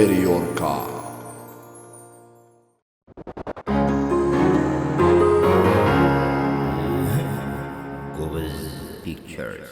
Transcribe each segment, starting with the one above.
ዮርካ ጎበዝ ፒክቸርስ።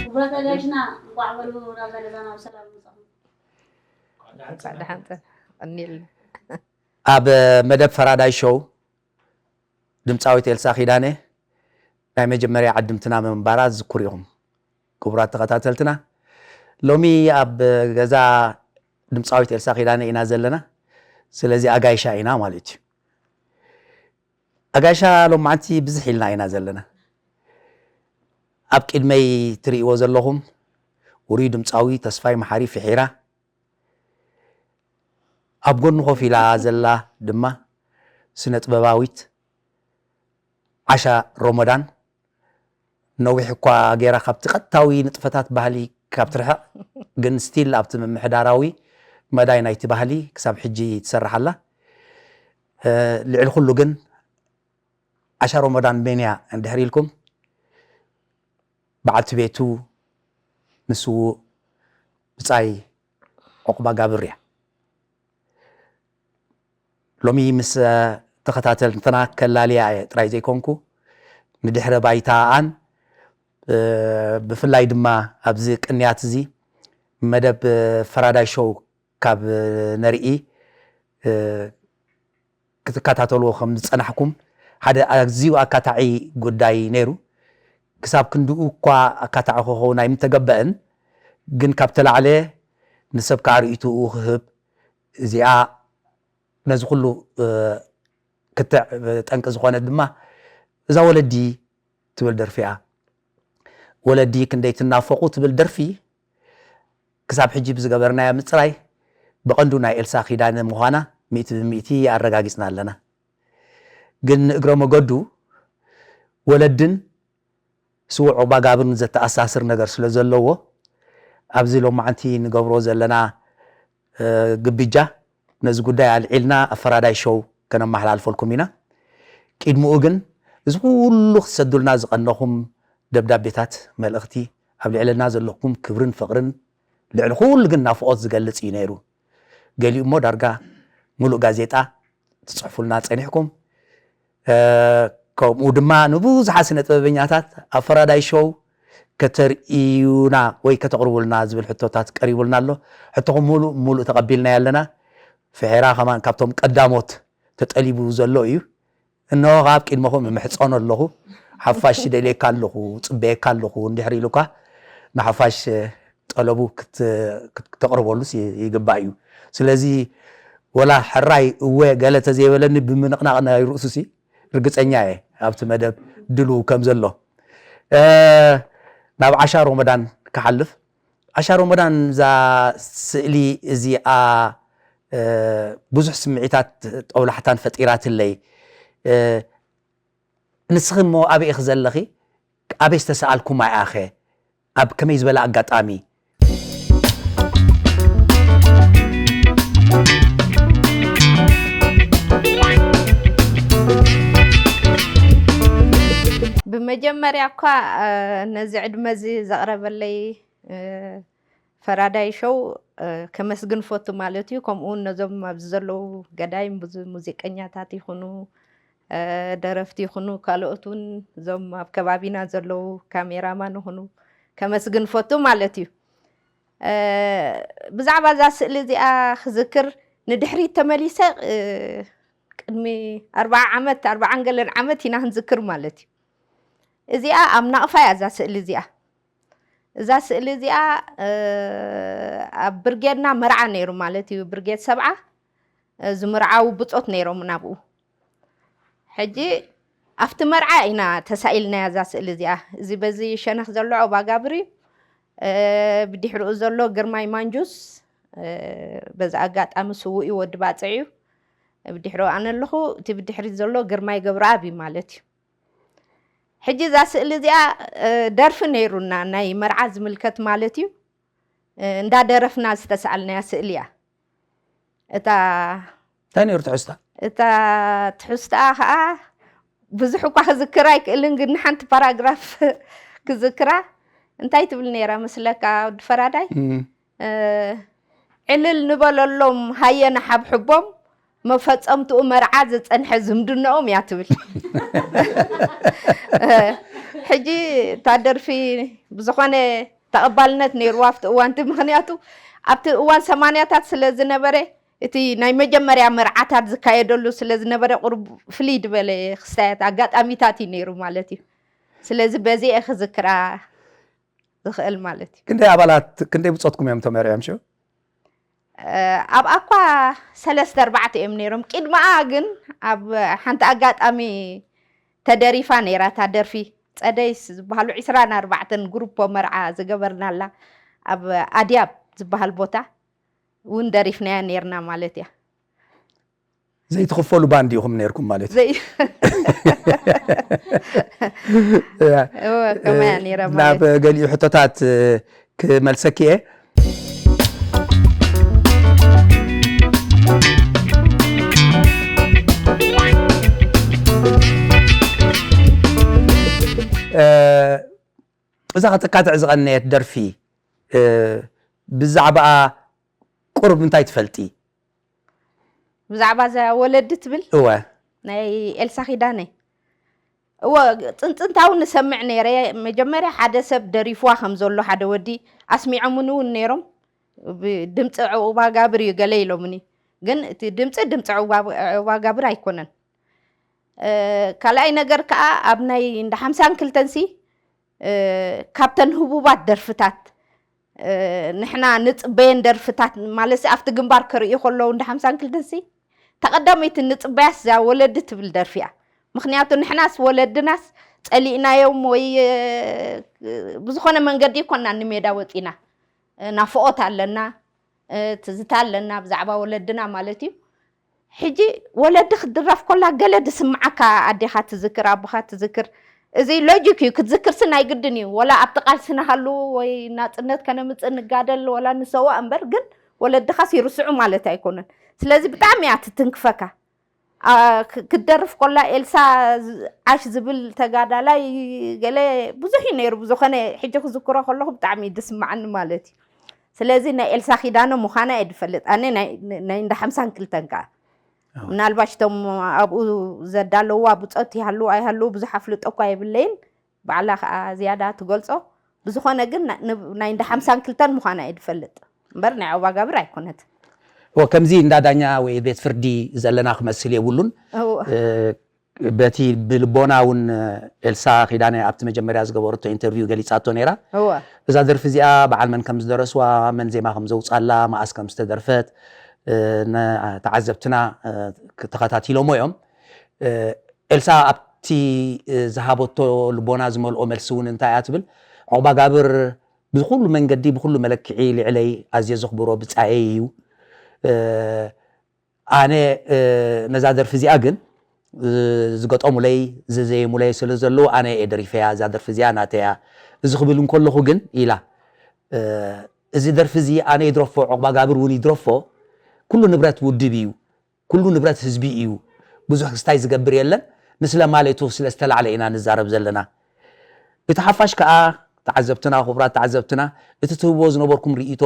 ክቡራት ኣጋይሽና እንቋዕ በሉ ናብ ገዛና ብሰላም መጻኹም። እንኳዕ ደሓን ፀናሕኩም። ኣብ መደብ ፈራዳይ ሾው ድምፃዊት ኤልሳ ኪዳነ ናይ መጀመርያ ዕድምትና ምንባራ ዝዝክሩ ኢኹም። ክቡራት ተኸታተልትና፣ ሎሚ ኣብ ገዛ ድምፃዊት ኤልሳ ኪዳነ ኢና ዘለና። ስለዚ ኣጋይሻ ኢና ማለት እዩ። ኣጋይሻ ሎማዓንቲ ብዝሕ ኢልና ኢና ዘለና። ኣብ ቅድመይ ትርእይዎ ዘለኹም ውሩይ ድምፃዊ ተስፋይ መሓሪ ፍሒራ፣ ኣብ ጎኑ ኮፍ ኢላ ዘላ ድማ ስነ ጥበባዊት ዓሻ ሮሞዳን፣ ነዊሕ እኳ ገይራ ካብቲ ቀጥታዊ ንጥፈታት ባህሊ ካብ ትርሕቕ፣ ግን ስቲል ኣብቲ ምምሕዳራዊ መዳይ ናይቲ ባህሊ ክሳብ ሕጂ ትሰርሕ ኣላ። ልዕሊ ኩሉ ግን ዓሻ ሮሞዳን መን እያ እንድሕር ኢልኩም፣ በዓልቲ ቤቱ ንስዉእ ብጻይ ዑቕባ ጋብር እያ። ሎሚ ምስ ተኸታተልትና ከላልያ እየ ጥራይ ዘይኮንኩ፣ ንድሕረ ባይታኣን ብፍላይ ድማ ኣብዚ ቅንያት እዚ መደብ ፈራዳይ ሾው ካብ ነርኢ ክትከታተልዎ ከም ዝጸናሕኩም ሓደ ኣዝዩ ኣካታዒ ጉዳይ ነይሩ። ክሳብ ክንድኡ እኳ ኣካታዒ ክኸውን ኣይምተገበእን፣ ግን ካብ ተላዕለ ንሰብ ከዓ ርእይትኡ ክህብ እዚኣ ነዚ ኩሉ ክትዕ ጠንቂ ዝኾነ ድማ እዛ ወለዲ ትብል ደርፊ እያ። ወለዲ ክንደይ ትናፈቑ ትብል ደርፊ ክሳብ ሕጂ ብዝገበርናያ ምፅራይ ብቐንዱ ናይ ኤልሳ ኪዳነ ምዃና ሚእቲ ብሚእቲ ኣረጋጊፅና ኣለና። ግን ንእግረ መገዱ ወለድን ስዉዕ ዑቕባ ጋብርን ዘተኣሳስር ነገር ስለ ዘለዎ ኣብዚ ሎማዓንቲ ንገብሮ ዘለና ግብጃ ነዚ ጉዳይ ኣልዒልና ኣፈራዳይ ሾው ከነመሓላልፈልኩም ኢና። ቅድምኡ ግን እዚ ኩሉ ክትሰዱልና ዝቐነኹም ደብዳቤታት፣ መልእኽቲ፣ ኣብ ልዕለና ዘለኩም ክብርን ፍቕርን ልዕሊ ኩሉ ግን ናፍቖት ዝገልጽ እዩ ነይሩ። ገሊኡ እሞ ዳርጋ ሙሉእ ጋዜጣ ትጽሕፉልና ጸኒሕኩም። ከምኡ ድማ ንብዙሓት ስነ ጥበበኛታት ኣፈራዳይ ሾው ከተርእዩና ወይ ከተቕርቡልና ዝብል ሕቶታት ቀሪቡልና ኣሎ። ሕቶኹም ሙሉእ ሙሉእ ተቐቢልናዮ ኣለና። ፍሒራ ከማን ካብቶም ቀዳሞት ተጠሊቡ ዘሎ እዩ። እንሆ ኣብ ቅድመኹም እምሕጸኖ ኣለኹ። ሓፋሽ ደልየካ ኣለኹ፣ ጽበየካ ኣለኹ እንድሕር ኢሉካ ንሓፋሽ ጠለቡ ክት- ክት- ክተቕርበሉስ ይ- ይግባእ እዩ። ስለዚ ወላ ሕራይ እወ ገለ ተዘይበለኒ ብምንቕናቕ ናይ ርእሱሲ ርግጸኛ እየ ኣብቲ መደብ ድልው ከም ዘሎ። እ፣ ናብ ዓሻ ሮመዳን ክሓልፍ። ዓሻ ሮመዳን እዛ ስእሊ እዚኣ እ፣ ብዙሕ ስምዒታት ጠውላሕታን ፈጢራትለይ። እ፣ ንስኺ እሞ ኣበይ ኢኺ ዘለኺ? ኣበይ ዝተሰኣልኩማ ኢኣኸ? ኣብ ከመይ ዝበለ ኣጋጣሚ? ብመጀመርያ እኳ ነዚ ዕድመ እዚ ዘቕረበለይ ፈራዳይ ሾው ከመስግን ፈቱ ማለት እዩ። ከምኡ እውን ነዞም ኣብዚ ዘለዉ ገዳይም ብዙ ሙዚቀኛታት ይኹኑ ደረፍቲ ይኹኑ ካልኦት እውን እዞም ኣብ ከባቢና ዘለዉ ካሜራማን ይኹኑ ከመስግን ፈቱ ማለት እዩ። ብዛዕባ እዛ ስእሊ እዚኣ ክዝክር ንድሕሪት ተመሊሰ ቅድሚ ኣርባዓ ዓመት ኣርባዓን ገለን ዓመት ኢና ክንዝክር ማለት እዩ። እዚኣ ኣብ ናቕፋ እያ እዛ ስእሊ እዚኣ። እዛ ስእሊ እዚኣ ኣብ ብርጌድና መርዓ ነይሩ ማለት እዩ። ብርጌድ ሰብዓ ዝምርዓዉ ብጾት ነይሮም ናብኡ። ሕጂ ኣብቲ መርዓ ኢና ተሳኢልናያ እዛ ስእሊ እዚኣ። እዚ በዚ ሸነኽ ዘሎ ዑቕባጋብር እዩ። ብድሕሪኡ ዘሎ ግርማይ ማንጁስ፣ በዚ ኣጋጣሚ ስዉእ እዩ፣ ወዲ ባጽዕ እዩ። ብድሕሪኡ ኣነ ኣለኹ። እቲ ብድሕሪት ዘሎ ግርማይ ገብረኣብ እዩ ማለት እዩ። ሕጂ እዛ ስእሊ እዚኣ ደርፊ ነይሩና፣ ናይ መርዓ ዝምልከት ማለት እዩ። እንዳደረፍና ዝተሰኣልናያ ስእሊ እያ። እታ እንታይ ነይሩ ትሕዝታ? እታ ትሕዝታኣ ከዓ ብዙሕ እኳ ክዝክር ኣይክእልን፣ ግን ንሓንቲ ፓራግራፍ ክዝክራ። እንታይ ትብል ነይራ መስለካ ወዲ ፈራዳይ? እም። እ፣ ዕልል ንበለሎም ሃየ ንሓብሕቦም፣ መፈጸምትኡ መርዓ ዝጸንሐ ዝምድንኦም እያ ትብል። ሕጂ እታ ደርፊ ብዝኾነ ተቐባልነት ነይርዋ ኣብቲ እዋን እቲ፣ ምኽንያቱ ኣብቲ እዋን ሰማንያታት ስለ ዝነበረ፣ እቲ ናይ መጀመርያ መርዓታት ዝካየደሉ ስለ ዝነበረ፣ ቁሩብ ፍልይ ዝበለ ክስታያት ኣጋጣሚታት እዩ ነይሩ ማለት እዩ። ስለዚ በዚ እየ ክዝክራ ዝኽእል ማለት እዩ። ክንደይ ኣባላት፣ ክንደይ ብጾትኩም እዮም ተመርዕዮም ሽዑ? ኣብ ኣኳ ሰለስተ ኣርባዕተ እዮም ነይሮም። ቅድመኣ ግን ኣብ ሓንቲ ኣጋጣሚ ተደሪፋ ነይራ እታ ደርፊ። ጸደይስ ዝበሃሉ ዕስራን ኣርባዕተን ግሩፖ መርዓ ዝገበርናላ ኣብ ኣድያብ ዝበሃል ቦታ እውን ደሪፍናያ ነይርና ማለት እያ። ዘይትኽፈሉ ባንድ ኢኹም ነይርኩም ማለት እዩ። ዘይ-፣ እያ። እወ፣ ከማያ ነይረ ናብ ማለት። ገሊኡ ሕቶታት፣ እ፣ ክመልሰኪ እየ። እ፣ እዛ ከተካትዕ ዝቐነየት ደርፊ፣ እ፣ ብዛዕባኣ ቁሩብ እንታይ ትፈልጢ? ብዛዕባ እዛ ወለዲ ትብል? እወ። ናይ ኤልሳ ኪዳነ። እወ፣ ጽንጽንታዊ ንሰምዕ ነይረ። መጀመርያ ሓደ ሰብ ደሪፍዋ ከም ዘሎ፣ ሓደ ወዲ ኣስሚዖምኒ እውን ነይሮም። ብ-፣ ድምጺ ዑቕባጋብር እዩ ገለ ኢሎምኒ። ግን እቲ ድምጺ ድምጺ ዑቕባ-፣ ዑቕባጋብር ኣይኮነን። እ፣ ካልኣይ ነገር ከኣ ኣብ ናይ እንዳ ሓምሳን ክልተን ሲ፣ እ፣ ካብተን ህቡባት ደርፍታት፣ እ፣ ንሕና ንጽበየን ደርፍታት፣ ማለት ኣብቲ ግንባር ክርእዩ ከለዉ እንዳ ሓምሳን ክልተን ሲ፣ ተቐዳመይቲ ንጽበያስ እዛ ወለዲ ትብል ደርፊ እያ። ምኽንያቱ ንሕናስ ወለድናስ ጸሊእናዮም ወይ፣ እ፣ ብዝኾነ መንገዲ ይኮና ንሜዳ ወጺና። እ፣ ናፍቖት ኣለና፣ እ፣ ትዝታ ኣለና ብዛዕባ ወለድና ማለት እዩ። ሕጂ ወለዲ ክትድረፍ ኮላ ገለ ዝስምዓካ፣ ኣዴኻ ትዝክር፣ ኣቦኻ ትዝክር። እዚ ሎጂክ እዩ፣ ክትዝክርሲ ናይ ግድን እዩ። ወላ ኣብቲ ቃልሲ ንሃሉ ወይ ናጽነት ከነምጽእ ንጋደል ወላ ንሰዋእ እምበር፣ ግን ወለድኻስ ይርስዑ ማለት ኣይኮነን። ስለዚ ብጣዕሚ እያ ትትንክፈካ። ኣ፣ ክ-፣ ክትደርፍ ኮላ ኤልሳ ዝ-፣ ዓሽ ዝብል ተጋዳላይ ገለ ብዙሕ እዩ ነይሩ። ብዝኾነ ሕጂ ክዝክሮ ከለኹ ብጣዕሚ እዩ ዝስምዓኒ ማለት እዩ። ስለዚ ናይ ኤልሳ ኪዳነ ምዃና እየ ዝፈልጥ። ኣነ ናይ፣ ናይ እንዳ ሓምሳን ክልተን ከኣ። ኣዎ። ምናልባሽ እቶም ኣብኡ ዘዳለውዋ ብጾት ይሃልዉ ኣይሃልዉ ብዙሕ ኣፍልጦ እኳ የብለይን። ባዕላ ከኣ ዝያዳ ትገልጾ። ብዝኾነ ግን ና-፣ ን-፣ ናይ እንዳ ሓምሳን ክልተን ምዃና እየ ዝፈልጥ። እምበር ናይ ዑቕባጋብር ኣይኮነትን። እወ፣ ከምዚ እንዳ ዳኛ ወይ ቤት ፍርዲ ዘለና ክመስል የብሉን። እወ። እ፣ በቲ ብልቦና እውን ኤልሳ ኪዳነ ኣብቲ መጀመርያ ዝገበረቶ ኢንተርቪው ገሊጻቶ ነይራ። እወ። እዛ ደርፊ እዚኣ በዓል መን ከም ዝደረስዋ፣ መን ዜማ ከም ዘውጻላ፣ መኣስ ከም ዝተደርፈት፣ እ፣ ነ-፣ ተዓዘብትና፣ እ፣ ተኸታቲሎሞ እዮም። እ፣ ኤልሳ ኣብቲ፣ እ፣ ዝሃበቶ ልቦና ዝመልኦ መልሲ እውን እንታይ እያ ትብል? ዑቕባጋብር ብኩሉ መንገዲ፣ ብኩሉ መለክዒ ልዕለይ ኣዝየ ዘኽብሮ ብጻየይ እዩ። እ፣ ኣነ፣ እ፣ ነዛ ደርፊ እዚኣ ግን፣ እ፣ ዝገጠሙለይ፣ ዝዘየሙለይ ስለ ዘለዉ ኣነ እየ ደሪፈያ፣ እዛ ደርፊ እዚኣ ናተይ እያ። እዚ ክብል እንከለኹ ግን ኢላ፣ እ፣ እዚ ደርፊ እዚ ኣነ ይድረፎ፣ ዑቕባጋብር እውን ይድረፎ፣ ኩሉ ንብረት ውድብ እዩ፣ ኩሉ ንብረት ህዝቢ እዩ፣ ብዙሕ ክስታይ ዝገብር የለን፣ ንስለ ማሌቱ ስለ ዝተላዕለ ኢና ንዛረብ ዘለና። እቲ ሓፋሽ ከኣ ተዓዘብትና፣ ክቡራት ተዓዘብትና፣ እቲ ትህብዎ ዝነበርኩም ርእይቶ፣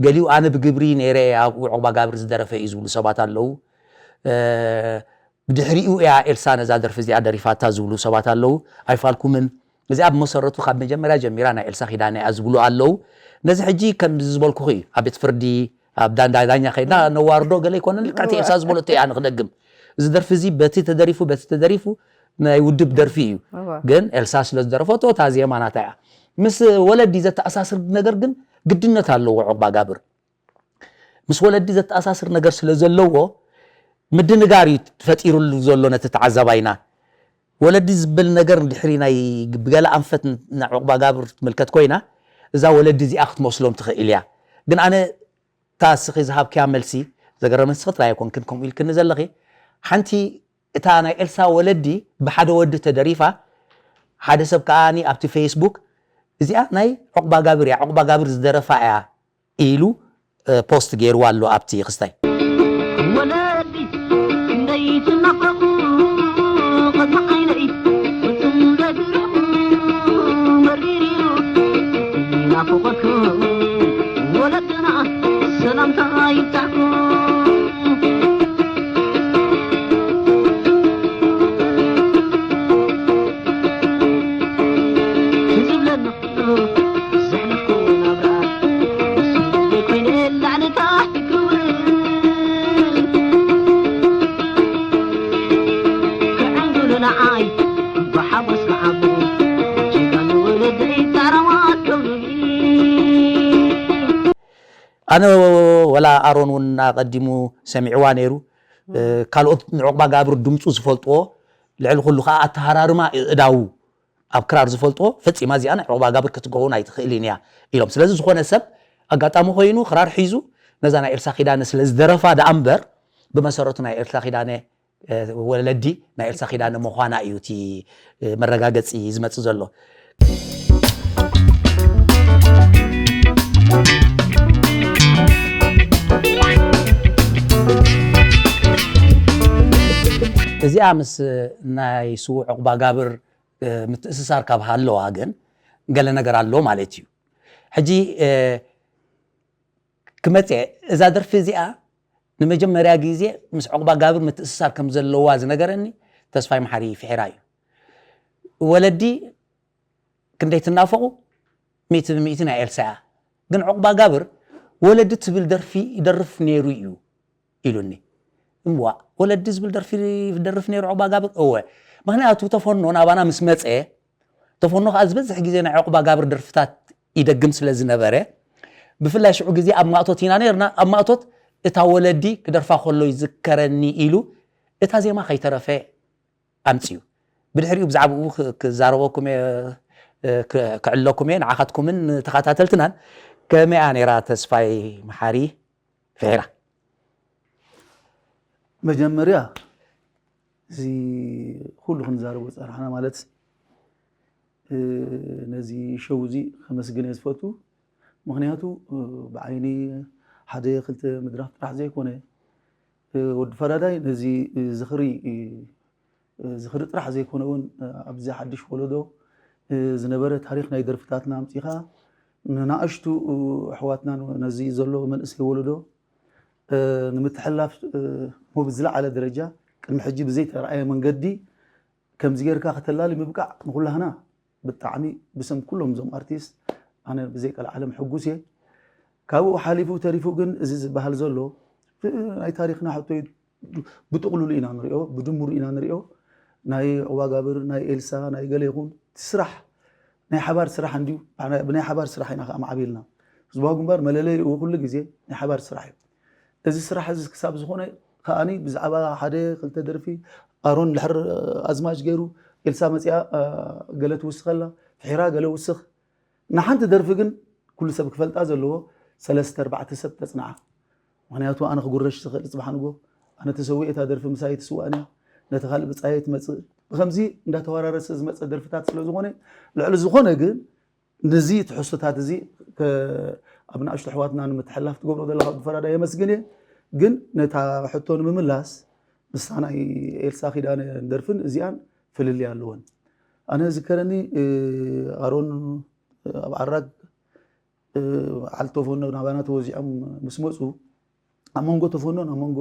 ገሊኡ ኣነ ብግብሪ ነይረ ኣብኡ ዑቕባጋብር ዝደረፈ እዩ ዝብሉ ሰባት ኣለዉ። እ፣ ብድሕሪኡ እያ ኤልሳ ነዛ ደርፊ እዚኣ ደሪፋታ ዝብሉ ሰባት ኣለዉ። ኣይፋልኩምን። እዚኣ ብመሰረቱ ካብ መጀመርያ ጀሚራ ናይ ኤልሳ ኪዳነ እያ ዝብሉ ኣለዉ። ነዚ ሕጂ ከምዚ ዝበልኩኺ እዩ፣ ኣብ ቤት ፍርዲ፣ ኣብ ዳ-፣ እንዳ ዳኛ ከይድና ነዋርዶ ገለ ኣይኮነን፣ ልክዕቲ እወ። ኤልሳ ዝበለቶ እያ ንክደግም። እዚ ደርፊ እዚ በቲ ተደሪፉ፣ በቲ ተደሪፉ ናይ ውድብ ደርፊ እዩ። እወ። ግን ኤልሳ ስለ ዝደረፈቶ እታ ዜማ ናታ እያ። ምስ ወለዲ ዘተኣሳስር ነገር ግን ግድነት ኣለዎ ዑቕባጋብር። ምስ ወለዲ ዘተኣሳስር ነገር ስለ ዘለዎ ምድንጋር እዩ ፈጢሩሉ ዘሎ ነቲ ተዓዛባይና። ወለዲ ዝብል ነገር ድሕሪ ናይ ብገለ ኣንፈት ንዑቕባጋብር ትምልከት ኮይና፣ እዛ ወለዲ እዚኣ ክትመስሎም ትኽእል እያ። ግን ኣነ እታ እስኺ ዝሃብክያ መልሲ ዘገረመን፣ ስኺ ጥራይ ኣይኮንክን ከምኡ ኢልክኒ ዘለኺ። ሓንቲ እታ ናይ ኤልሳ ወለዲ ብሓደ ወዲ ተደሪፋ፣ ሓደ ሰብ ከኣኒ ኣብቲ ፌስቡክ እዚኣ ናይ ዑቕባ ጋብር እያ፣ ዑቕባ ጋብር ዝደረፋ እያ ኢሉ ፖስት ገይርዋ ኣሎ ኣብቲ ክስታይ። ወለዲ ክንደይ ትናፈቑ፣ ቅድሚ ዓይነይ ፍጹም ዘድርቑ፣ መሪር እዩ ናፍቖትኩም፣ ወለድና ሰላምታ ይብጻሕኩም። ኣነ ወላ ኣሮን እውን ኣቐዲሙ ሰሚዕዋ ነይሩ። ካልኦት ንዑቕባ ጋብር ድምፁ ዝፈልጥዎ፣ ልዕሊ ኩሉ ከዓ ኣተሃራርማ እዳዉ ኣብ ክራር ዝፈልጥዎ፣ ፈጺማ እዚኣ ናይ ዑቕባ ጋብር ክትከውን ኣይትኽእልን እያ ኢሎም። ስለዚ ዝኾነ ሰብ ኣጋጣሚ ኮይኑ ክራር ሒዙ ነዛ ናይ ኤልሳ ኪዳነ ስለ ዝደረፋ ደኣ እምበር፣ ብመሰረቱ ናይ ኤልሳ ኪዳነ ወለዲ ናይ ኤልሳ ኪዳነ ምዃና እዩ እቲ መረጋገፂ ዝመፅእ ዘሎ። እዚኣ ምስ ናይ ስዉእ ዕቑባ ጋብር ምትእስሳር ካብ ሃለዋ ግን ገለ ነገር ኣሎ ማለት እዩ። ሕጂ ክመፅእ እዛ ደርፊ እዚኣ ንመጀመርያ ግዜ ምስ ዕቑባ ጋብር ምትእስሳር ከም ዘለዋ ዝነገረኒ ተስፋይ መሓሪ ፍሒራ እዩ። ወለዲ ክንደይ ትናፈቑ ሚእቲ ብሚእቲ ናይ ኤልሳ እያ። ግን ዕቑባ ጋብር ወለዲ ትብል ደርፊ ይደርፍ ነይሩ እዩ ኢሉኒ። እምዋ ወለዲ ዝብል ደርፊ ይደርፍ ነይሩ ዕቑባ ጋብር? እወ። ምኽንያቱ ተፈኖ ናባና ምስ መፀ፣ ተፈኖ ከዓ ዝበዝሕ ግዜ ናይ ዕቑባ ጋብር ደርፍታት ይደግም ስለ ዝነበረ፣ ብፍላይ ሽዑ ግዜ ኣብ ማእቶት ኢና ነርና። ኣብ ማእቶት እታ ወለዲ ክደርፋ ከሎ ይዝከረኒ ኢሉ እታ ዜማ ከይተረፈ ኣምፅዩ። ብድሕሪኡ ብዛዕባኡ ክዛረበኩም እየ፣ ክዕለኩም እየ፣ ንዓኻትኩምን ንተኸታተልትናን። ከመይ እያ ነይራ ተስፋይ መሓሪ ፍሒራ? መጀመርያ እዚ ኩሉ ክንዛረቦ ዝፀናሕና ማለት ነዚ ሸው እዚ ከመስግን እየ ዝፈቱ። ምክንያቱ ብዓይኒ ሓደ ክልተ ምድራፍ ጥራሕ ዘይኮነ፣ ወዲ ፈራዳይ ነዚ ዝኽሪ ዝኽሪ ጥራሕ ዘይኮነ እውን ኣብዚ ሓድሽ ወለዶ ዝነበረ ታሪኽ ናይ ደርፍታትና ኣምፂኻ ንናእሽቱ ኣሕዋትናን ነዚ ዘሎ መንእሰይ ወለዶ ንምትሕልላፍ ሞብ ዝለዓለ ደረጃ ቅድሚ ሕጂ ብዘይተረኣየ መንገዲ ከምዚ ጌርካ ከተላሊ ምብቃዕ ንኩላህና ብጣዕሚ ብስም ኩሎም እዞም ኣርቲስት ኣነ ብዘይ ቀልዓለም ሕጉስ እየ። ካብኡ ሓሊፉ ተሪፉ ግን እዚ ዝበሃል ዘሎ ናይ ታሪኽና ሕቶ እዩ። ብጥቕሉሉ ኢና ንሪኦ፣ ብድምሩ ኢና ንሪኦ። ናይ ዑባጋብር፣ ናይ ኤልሳ፣ ናይ ገለ ይኹን እቲ ስራሕ ናይ ሓባር ስራሕ እንድዩ። ብናይ ሓባር ስራሕ ኢና ከዓ ማዕቢልና። ህዝባዊ ግንባር መለለይኡ ኩሉ ግዜ ናይ ሓባር ስራሕ እዩ። እዚ ስራሕ እዚ ክሳብ ዝኾነ ከዓኒ ብዛዕባ ሓደ ክልተ ደርፊ ኣሮን ድሕር ኣዝማች ገይሩ ኤልሳ መፅያ ገለ ትውስኸላ ፍሒራ ገለ ውስኽ ንሓንቲ ደርፊ ግን ኩሉ ሰብ ክፈልጣ ዘለዎ ሰለስተ ኣርባዕተ ሰብ ተፅንዓ። ምክንያቱ ኣነ ክጉረሽ ዝኽእል ፅባሕ ንጎ ኣነ ተሰዊኤ እታ ደርፊ ምሳይ ትስዋእን እያ ነቲ ካልእ ብፃየ ትመፅእ ብከምዚ እንዳተወራረሰ ዝመፀ ደርፍታት ስለዝኾነ ልዕሊ ዝኾነ ግን ነዚ ትሕዝቶታት እዚ ኣብ ንኣሽቱ ኣሕዋትና ንምትሕልላፍ ትገብሮ ዘለካ ፈራዳ የመስግን እየ። ግን ነታ ሕቶ ንምምላስ ምስታ ናይ ኤልሳ ኪዳነ ደርፍን እዚኣን ፍልልይ ኣለወን። ኣነ ዝከረኒ ኣሮን ኣብ ዓራግ በዓል ተፈኖ ናባና ተወዚዖም ምስ መፁ ኣብ መንጎ ተፈኖን ኣብ መንጎ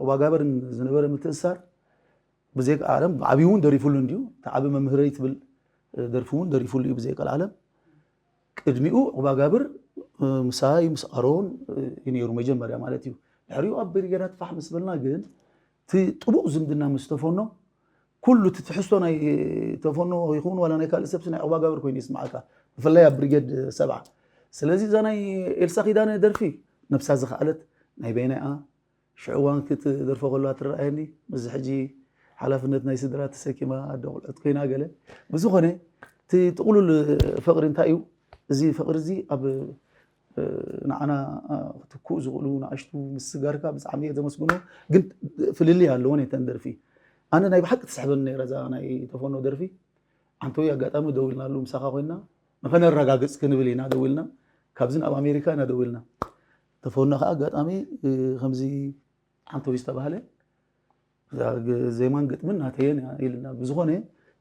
ዑባጋበርን ዝነበረ ምትእሳር ብዘይ ቀልዓለም ብዓብዩ እውን ደሪፉሉ እንድዩ። እቲ ዓቢ መምህረይ ትብል ደርፊ እውን ደሪፉሉ እዩ ብዘይ ቀልዓለም። ቅድሚኡ ዑባጋብር ምሳይ ምስ ኣሮን እዩ ነይሩ መጀመርያ ማለት እዩ። ድሕሪኡ ኣብ ብሪጌዳት ፋሕ ምስ በልና ግን እቲ ጥቡቕ ዝምድና ምስ ተፈኖ ኩሉ እቲ ትሕዝቶ ናይ ተፈኖ ይኹን ዋላ ናይ ካልእ ሰብሲ ናይ ዑባጋብር ኮይኑ ይስምዓካ ብፍላይ ኣብ ብሪጌድ ሰብዓ። ስለዚ እዛ ናይ ኤልሳ ኪዳነ ደርፊ ነብሳ ዝኸኣለት ናይ በይናይ እያ። ሽዑ እዋን ክትደርፎ ከለዋ ትረኣየኒ ምስዚ ሕጂ ሓላፍነት ናይ ስድራ ተሰኪማ ኣደ ቁልዕት ኮይና ገለ ብዝኾነ እቲ ጥቕሉል ፍቕሪ እንታይ እዩ? እዚ ፍቕሪ እዚ ኣብ ንዓና ክትክኡ ዝኽእሉ ንኣሽቱ ምስጋርካ ብጣዕሚ እየ ዘመስግኖ። ግን ፍልልይ ኣለወን እተን ደርፊ። ኣነ ናይ ብሓቂ ትስሕበኒ ነይራ እዛ ናይ ተፈኖ ደርፊ። ኣንተወይ ኣጋጣሚ ደዊልናሉ ምሳኻ ኮይና ንኸነረጋግጽ ክንብል ኢና ደዊልና። ካብዚ ናብ ኣሜሪካ ኢና ደዊልና። ተፈኖ ከዓ ኣጋጣሚ ከምዚ ኣንተወይ ዝተባህለ ዜማን ግጥምን ናተየን ኢልና። ብዝኾነ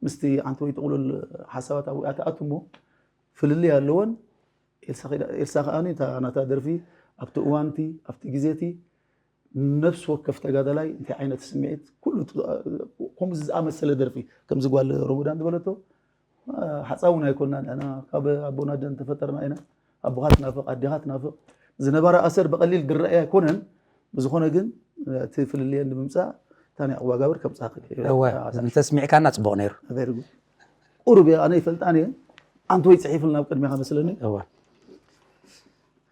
ምስቲ ኣንተወይ ጥቕሉል ሓሳባት ኣብኡ ኣትኣቱ እሞ ፍልልይ ኣለወን። ኤልሳ ከኣ እታ ናታ ደርፊ ኣብቲ እዋንቲ ኣብቲ ግዜቲ ነፍሲ ወከፍ ተጋዳላይ እንታይ ዓይነት ስምዒት ኩሉ ከምዚ ዝኣመሰለ ደርፊ ከምዚ ጓል ሮሞዳን ዝበለቶ ሓፃውን ኣይኮናን። ኣና ካብ ኣቦና ደን ተፈጠርና ኢና። ኣቦኻ ትናፍቕ ኣዴኻ ትናፍቕ። ዝነበረ ኣሰር ብቐሊል ዝረኣይ ኣይኮነን። ብዝኾነ ግን እቲ ፍልልየን ንምምፃእ እታ ናይ ዕቑባ ጋብር ከምፃ እወ እንተስሚዕካና ፅቡቕ ነይሩ። ቁሩብ እያ ኣነ ይፈልጣን እየ። ኣንተ ወይ ፅሒፍልና ኣብ ቅድሚኻ መስለኒ። እወ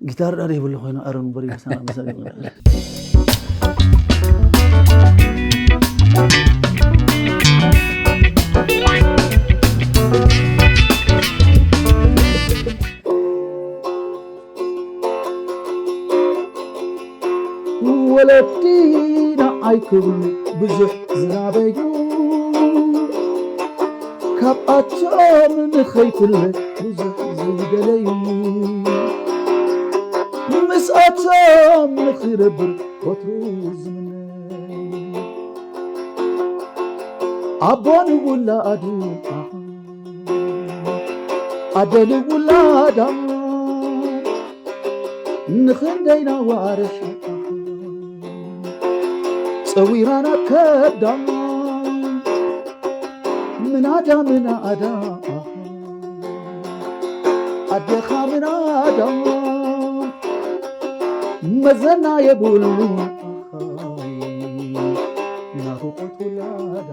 ጊታር ዳ ይብሉ ኮይኑ ኣረን በሪ ሰና መሰለ ወለዲ ንዓይ ክብሉ ብዙሕ ዝናበዩ ካብኣቶም ንኸይፍለ ብዙሕ ዝደለዩ ምስኣቶም ንኽነብር ወትሩ ዝምነዩ ኣቦ ንውላዱ ኣደ ንውላዳ ንኽንደይና ዋርሕ ጸዊራና ከብዳ ምናዳ ምናዳ ኣዴኻ ምናዳ መዘና የብሉ ናፍቆት ውላዳ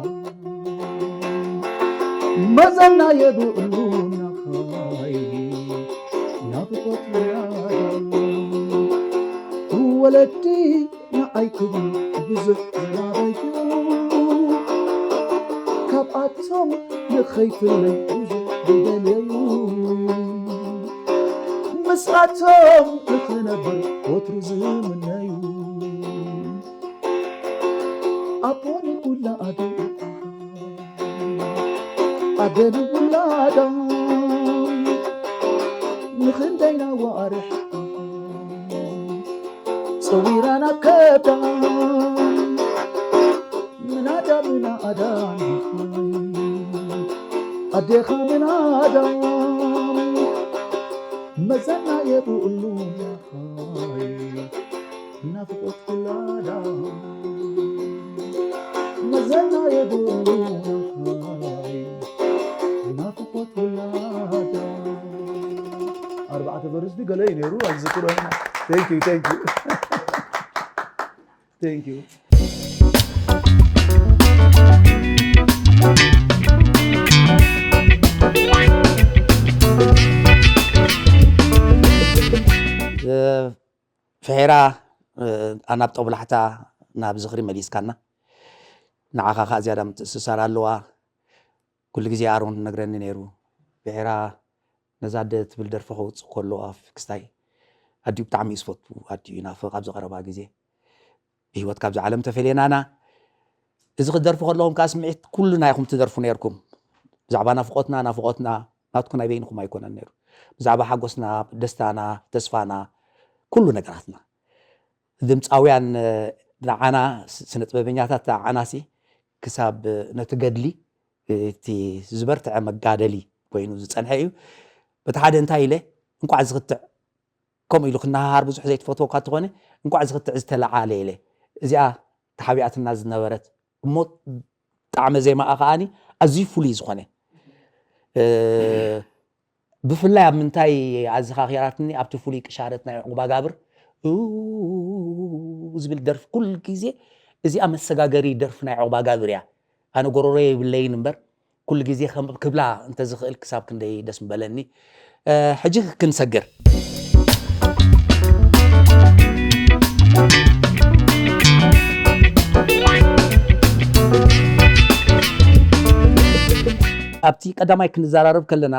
መዘና የብሉ ናኻይ ናፍቆት ውላዳ ወለዲ ንዓይ ክብሉ ብዙሕ ዝናበዩ ካብኣቶም ንኸይፍለይ ብዙሕ ዝደለዩ ምስኣቶም ንኽነብር ወትሩ ዝምነዩ ኣቦ ንውላዱ ኣደ ንውላዳ ንኽንደይና ዋርሕ ጸዊራና ከብዳ ምናዳ ምናዳ ኣዴኻ ምናዳ መዘና የብሉ ናፍቆት ውላዳ መዘና የብሉ ናፍቆት ውላዳ ኣርባዕተ በርስቲ ገለ እዩ ነይሩ ኣይዝክሮ thank you thank you thank you ፍሒራ ኣናብ ጠብላሕታ ናብ ዝኽሪ መሊስካና ንዓኻ ከዓ ዝያዳ ምትእስሳር ኣለዋ ኩሉ ግዜ ኣሮን ነግረኒ ነይሩ ፍሒራ ነዛ ኣደ ትብል ደርፊ ከውፅእ ከሎ ኣብ ክስታይ ኣዲኡ ብጣዕሚ እዩ ዝፈቱ ኣዲኡ ይናፍቕ ኣብዚ ቀረባ ግዜ ብህይወት ካብዚ ዓለም ተፈልየናና እዚ ክደርፉ ከለኹም ከዓ ስምዒት ኩሉ ናይኹም ትደርፉ ነይርኩም ብዛዕባ ናፍቆትና ናፍቆትና ናትኩ ናይ በይንኹም ኣይኮነን ነይሩ ብዛዕባ ሓጎስና ደስታና ተስፋና ኩሉ ነገራትና ድምፃውያን ንዓና ስነ ጥበበኛታት ንዓናሲ ክሳብ ነቲ ገድሊ እቲ ዝበርትዐ መጋደሊ ኮይኑ ዝፀንሐ እዩ በቲ ሓደ እንታይ ኢለ እንኳዕ ዝኽትዕ ከምኡ ኢሉ ክነሃሃር ብዙሕ ዘይትፈትወካ እንተኾነ እንኳዕ ዝኽትዕ ዝተለዓለ ኢለ እዚኣ ተሓቢኣትና ዝነበረት እሞ ጣዕመ ዜማኣ ከዓኒ ኣዝዩ ፍሉይ ዝኾነ ብፍላይ ኣብ ምንታይ ኣዘኻኺራትኒ ኣብቲ ፍሉይ ቅሻረት ናይ ዕቑባ ጋብር ዝብል ደርፊ ኩሉ ግዜ እዚኣ መሰጋገሪ ደርፊ ናይ ዕቑባ ጋብር እያ ኣነ ጎረሮ የብለይን እምበር ኩሉ ግዜ ክብላ እንተዝኽእል ክሳብ ክንደይ ደስ ምበለኒ ሕጂ ክንሰግር ኣብቲ ቀዳማይ ክንዘራረብ ከለና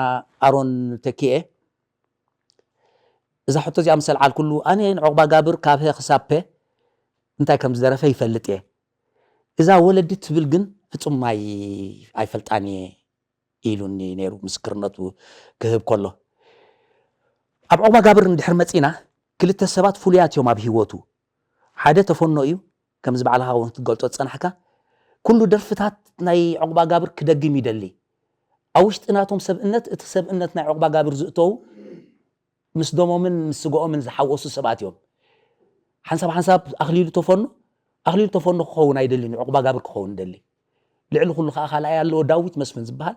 ኣሮን ተኪኤ እዛ ሕቶ እዚኣ ምስ ኣልዓልኩሉ ኣነ ንዕቑባ ጋብር ካብ ሀ ክሳብ ፐ እንታይ ከም ዝደረፈ ይፈልጥ እየ። እዛ ወለዲ ትብል ግን ፍጹም ኣይ ኣይፈልጣን እየ ኢሉኒ ነይሩ ምስክርነቱ ክህብ ከሎ። ኣብ ዕቑባ ጋብር እንድሕር መጺና ክልተ ሰባት ፍሉያት እዮም ኣብ ህይወቱ። ሓደ ተፈኖ እዩ፣ ከምዚ ባዕልኻ እውን ክትገልጾ ዝጸናሕካ። ኩሉ ደርፍታት ናይ ዕቑባ ጋብር ክደግም ይደሊ። ኣብ ውሽጢ ናቶም ሰብእነት እቲ ሰብእነት ናይ ዕቑባ ጋብር ዝእተዉ ምስ ደሞምን ምስ ስግኦምን ዝሓወሱ ሰባት እዮም። ሓንሳብ ሓንሳብ ኣኽሊሉ ተፈኖ ኣኽሊሉ ተፈኖ ክኸውን ኣይደልን እዩ፣ ዕቑባ ጋብር ክኸውን ይደሊ። ልዕሊ ኩሉ ከዓ ካልኣይ ኣለዎ ዳዊት መስፍን ዝበሃል።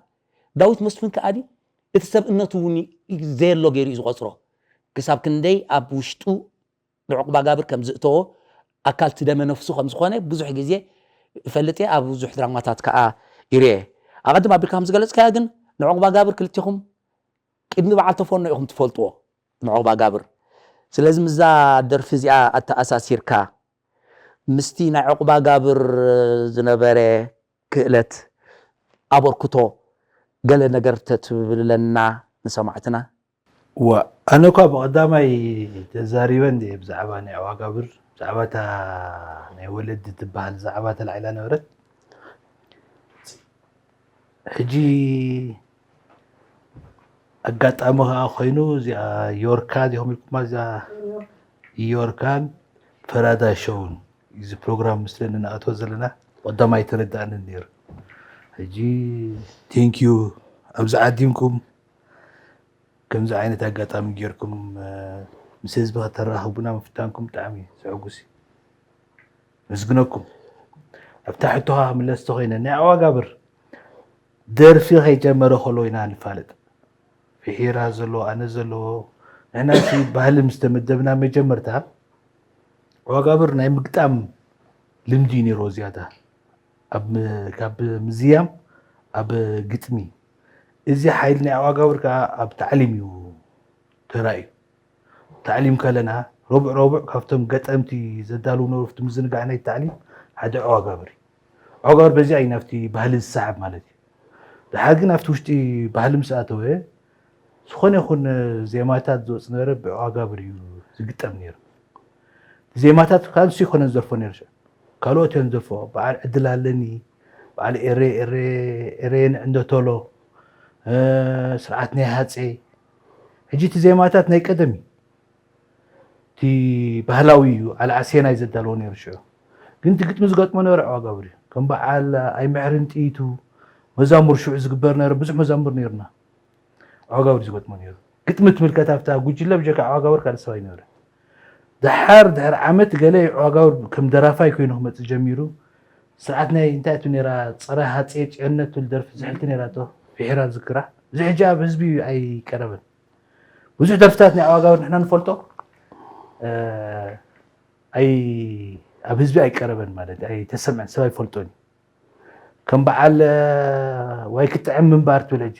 ዳዊት መስፍን ከዓ እቲ ሰብእነቱ እውን ዘየሎ ገይሩ እዩ ዝቆፅሮ። ክሳብ ክንደይ ኣብ ውሽጡ ንዕቑባ ጋብር ከም ዝእተዎ ኣካል ትደመ ነፍሱ ከም ዝኾነ ብዙሕ ግዜ እፈልጥ እየ፣ ኣብ ብዙሕ ድራማታት ከዓ ይርኤ። ኣቐድም ኣቢልካ ከም ዝገለፅካዮ ግን ንዕቑባ ጋብር ክልቴኹም ቅድሚ በዓል ተፈኖ ኢኹም ትፈልጥዎ ንዕቑባ ጋብር። ስለዚ ምስዛ ደርፊ እዚኣ ኣተኣሳሲርካ ምስቲ ናይ ዕቑባ ጋብር ዝነበረ ክእለት ኣበርክቶ ገለ ነገር ተትብለና ንሰማዕትና። ዋ ኣነ እኳ ብቐዳማይ ተዛሪበ እንደ ብዛዕባ ናይ ዕቑባ ጋብር ብዛዕባ እታ ናይ ወለዲ ትበሃል ዛዕባ ተላዒላ ነበረት። ሕጂ ኣጋጣሚ ከዓ ኮይኑ እዚኣ ዮርካ ዲኹም ኢልኩማ እዚኣ ዮርካን ፈራዳ ሸውን እዚ ፕሮግራም ምስለን እናኣተወ ዘለና ቀዳማይ ተረዳእንን ነይሩ። ሕጂ ቴንኪዩ ኣብዚ ዓዲምኩም ከምዚ ዓይነት ኣጋጣሚ ጌርኩም ምስ ህዝቢ ከተራኽቡና ምፍታንኩም ብጣዕሚ ዘሐጉስ እዩ። መስግነኩም። ኣብታ ሕቶኻ ክምለስ ተኾይነ ናይ ኣዋጋብር ደርፊ ከይጀመረ ከሎ ኢና ንፋለጥ። ፍሒራ ዘለዎ ኣነ ዘለዎ ንሕና ሲ ባህሊ ምስ ተመደብና መጀመርታ ኣዋጋብር ናይ ምግጣም ልምዲ እዩ ነይርዎ ዝያዳ ካብ ምዝያም ኣብ ግጥሚ እዚ ሓይሊ ናይ ኣዋጋብር ከዓ ኣብ ታዕሊም እዩ ተራእዩ። ታዕሊም ከለና ረቡዕ ረቡዕ ካብቶም ገጠምቲ ዘዳልው ነበሩ ኣብቲ ምዝንጋዕ ናይ ታዕሊም ሓደ ዐዋጋብር እዩ። ዐዋጋብር በዚኣ እዩ ናብቲ ባህሊ ዝሰሓብ ማለት እዩ። ድሓር ግን ኣብቲ ውሽጢ ባህሊ ምስ ኣተወ ዝኾነ ይኹን ዜማታት ዝወፅ ነበረ ብዐዋጋብር እዩ ዝግጠም ነይሩ። ዜማታት ካብ ንሱ ይኮነን ዝደርፎ ነይሩ ሽዑ ካልኦት እዮም ዝደርፎ በዓል ዕድል ኣለኒ በዓል ኤረ ኤረ ኤረ ንዕንደተሎ ስርዓት ናይ ሃፀይ ሕጂ እቲ ዜማታት ናይ ቀደም እዩ እቲ ባህላዊ እዩ ኣልዓሴናይ ዘዳለዎ ነይሩ ሽዑ ግን እቲ ግጥሚ ዝገጥሞ ነበረ ዐዋጋብር እዩ ከም በዓል ኣይምሕርን ጥይቱ መዛሙር ሽዑ ዝግበር ነበረ ብዙሕ መዛሙር ነይሩና ዐዋጋብር ዝገጥሞ ነይሩ ግጥሚ ትምልከት ኣብታ ጉጅለ ብጀካ ዐዋጋብር ካልእ ሰብ ኣይነበረ ድሓር ድሕሪ ዓመት ገለ ዐዋጋብር ከም ደራፋይ ኮይኑ ክመፅእ ጀሚሩ ስርዓት ናይ እንታይ ቱ ነራ ፀረ ሃፀ ጭዕነት ትብል ደርፊ ዝሕልቲ ነራቶ ፍሒራ ዝክራ እዚ ሕጂ ኣብ ህዝቢ ኣይቀረበን ብዙሕ ደርፍታት ናይ ኣዋጋብር ንሕና ንፈልጦ ኣይ ኣብ ህዝቢ ኣይቀረበን ማለት ኣይተሰምዐን ሰብ ኣይፈልጦን እዩ ከም በዓል ዋይ ክጥዕም ምንባር ትብል ሕጂ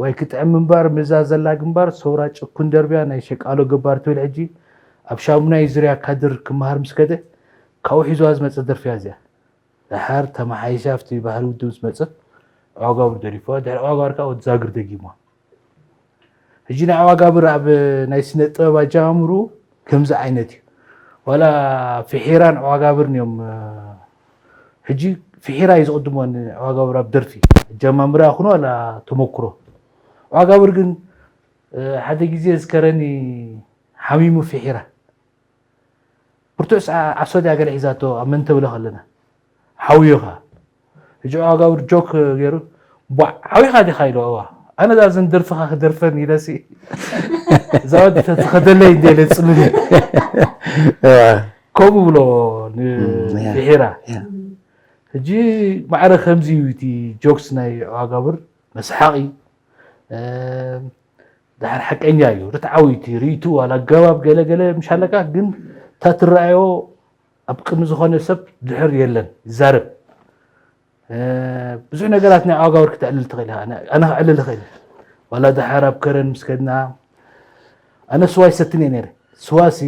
ዋይ ክጥዕም ምንባር ምዛ ዘላ ግንባር ሰውራ ጭኩን ደርብያ ናይ ሸቃሎ ገባር ትብል ሕጂ ኣብ ሻሙናይ ዙርያ ካድር ክመሃር ምስ ከደ ካብኡ ሒዝዋ ዝመፀ ደርፊያ እዚኣ ደሓር ተመሓይሻ ኣብቲ ባህሊ ውድብ ምስ መፀት ዐዋጋብር ደሪፍዋ ድሕሪ ዐዋጋብር ከዓ ወዲ ዛግር ደጊምዋ ሕጂ ናይ ዐዋጋብር ኣብ ናይ ስነ ጥበብ ኣጀማምርኡ ከምዚ ዓይነት እዩ ዋላ ፍሒራን ዐዋጋብርን እዮም ሕጂ ፍሒራ እዩ ዝቕድሞ ንዐዋጋብር ኣብ ደርፊ ኣጀማምራ ይኹን ዋላ ተመክሮ ዐዋጋብር ግን ሓደ ግዜ ዝከረኒ ሓሚሙ ፍሒራ ብርቱዕ ሰዓ ዓሶ ድያ ገለ ሒዛቶ ኣብ መን ተብሎ ከለና ሓውዮኻ ሕጂ ኣጋብር ጆክ ገይሩ ቧዕ ሓዊኻ ዲኻ ኢሉ እዋ ኣነ ዛ ዘን ደርፍኻ ክደርፈን ኢለሲ እዛ ወዲ ተትኸደለይ እንደ ኢለ ጽልም ከምኡ ብሎ ንፍሒራ ሕጂ ማዕረ ከምዚ እዩ እቲ ጆክስ ናይ ኣጋብር መስሓቂ ድሓር ሓቀኛ እዩ ርትዓዊ እቲ ርእይትኡ ዋላ ኣገባብ ገለ ገለ ምሽ ኣለካ ግን እታ ትረኣዮ ኣብ ቅድሚ ዝኾነ ሰብ ድሕር የለን ይዛረብ ብዙሕ ነገራት ናይ ኣጋብር ክተዕልል ትኽእል ኢኻ ኣነ ክዕልል እኽእል ዋላ ድሓር ኣብ ከረን ምስ ከድና ኣነ ስዋ ይሰትን እየ ነይረ ስዋሲ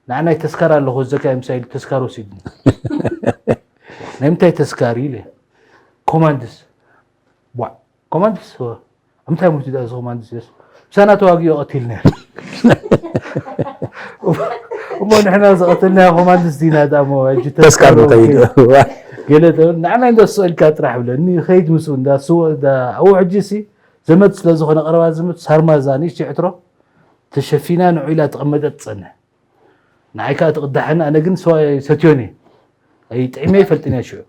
ንዓናይ ተስካር ኣለኹ ዘካ ምሳይ ተስካር ወሲድኒ ናይ ምንታይ ተስካር ኢለ ኮማንድስ ኮማንድስ ሆ። እንታይ ሙቲ ዳዚ ኮማንድስ የስ? ምሳና ተዋጊኦ ቀቲልና። እሞ ንሕና ዝቐተልና ኮማንድስ ዲና ዳሞ ሕጂ ተስካር ተስካሮ ምኸይድ ገለ ተብል ንዓና እንዳ ስእልካ ጥራሕ ብለኒ። ከይድ ምስኡ እንዳ ስወ እንዳ ኣብኡ ሕጂ ሲ ዘመድ ስለ ዝኾነ ቀረባ ዘመድ ሳርማዛ ንእሽተይ ዕትሮ ተሸፊና ንዑ ኢላ ተቐመጠት ትጸንሕ። ንዓይ ከዓ ትቕዳሓኒ፣ ኣነ ግን ስዋ ኣይሰትዮን እየ። ኣይጥዕመ ይፈልጥን እያ ሽዑ።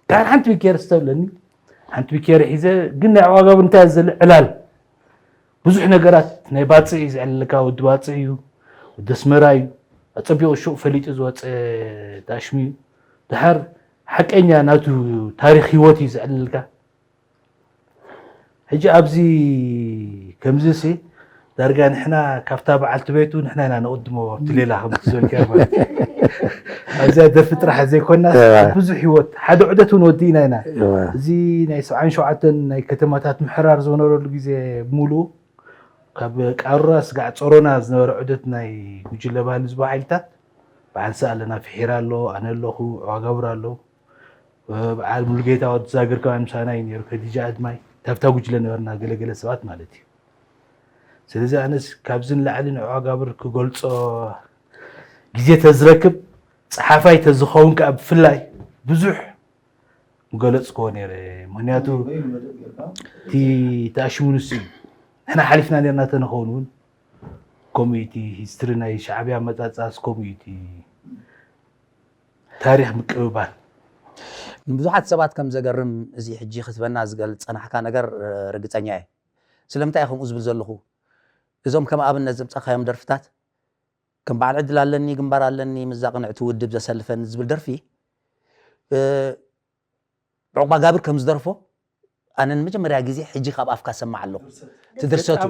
ድሓር ሓንቲ ቢኬር ስተብለኒ ሓንቲ ቢኬር ሒዘ ግን ናይ ዕዋጋብ እንታይ ዘለ ዕላል ብዙሕ ነገራት ናይ ባፅዕ እዩ ዘዕልልካ። ወዲ ባፅዕ እዩ፣ ወዲ ኣስመራ እዩ። ኣፀቢቑ ሽቕ ፈሊጡ ዝወፀ ዳሽሚ እዩ። ድሓር ሓቀኛ ናቱ ታሪክ ህይወት እዩ ዘዕልልካ። ሕጂ ኣብዚ ከምዚ ሲ ዳርጋ ንሕና ካብታ በዓልቲ ቤቱ ንሕና ኢና ነቕድሞ ኣብቲ ሌላ ከምቲ ዝበልካ ማለት እዩ። ኣብዚኣ ደርፊ ጥራሕ ዘይኮና ብዙሕ ህይወት ሓደ ዑደት እውን ወዲእና ኢና። እዚ ናይ ሰብዓን ሸውዓተን ናይ ከተማታት ምሕራር ዝነበረሉ ግዜ ሙሉ ካብ ቃሩራ ስጋዕ ጸሮና ዝነበረ ዑደት ናይ ጉጅለ ባህሊ ዝባ ሓይልታት ብዓንሳ ኣለና። ፍሒራ ኣሎ፣ ኣነ ኣለኹ፣ ዕዋጋብር ኣሎ፣ በዓል ሙሉጌታ ወዲ ዛግር ከማን ምሳና እዩ ነይሩ፣ ከዲጃ ኣድማይ፣ ታብታ ጉጅለ ነበርና፣ ገለገለ ሰባት ማለት እዩ። ስለዚ ኣነስ ካብዚ ንላዕሊ ንዕዋጋብር ክገልጾ ግዜ ተዝረክብ፣ ጸሓፋይ ተዝኸውን ከኣ ብፍላይ ብዙሕ ምገለጽክዎ ነይረ። ምክንያቱ እቲ ተኣሽሙ ንሱ እዩ። ንሕና ሓሊፍና ነርና ተነኸውን እውን ከምኡ እዩ እቲ ሂስትሪ ናይ ሻዕብያ ኣመጻጽኣስ ከምኡ እዩ እቲ ታሪኽ ምቅብባል። ንብዙሓት ሰባት ከም ዘገርም እዚ ሕጂ ክትበና ዝገል ዝጸናሕካ ነገር ርግጸኛ እየ። ስለምንታይ እየ ከምኡ ዝብል ዘለኹ? እዞም ከም ኣብነት ዘምጻኻዮም ደርፍታት ከም በዓል ዕድል ኣለኒ ግንባር ኣለኒ ምዛ ቅንዕቲ ውድብ ዘሰልፈኒ ዝብል ደርፊ ዑቕባ ጋብር ከም ዝደርፎ ኣነ ንመጀመርያ ግዜ ሕጂ ካብ ኣፍካ ሰማዕ ኣለኹ። ትድርሰቱ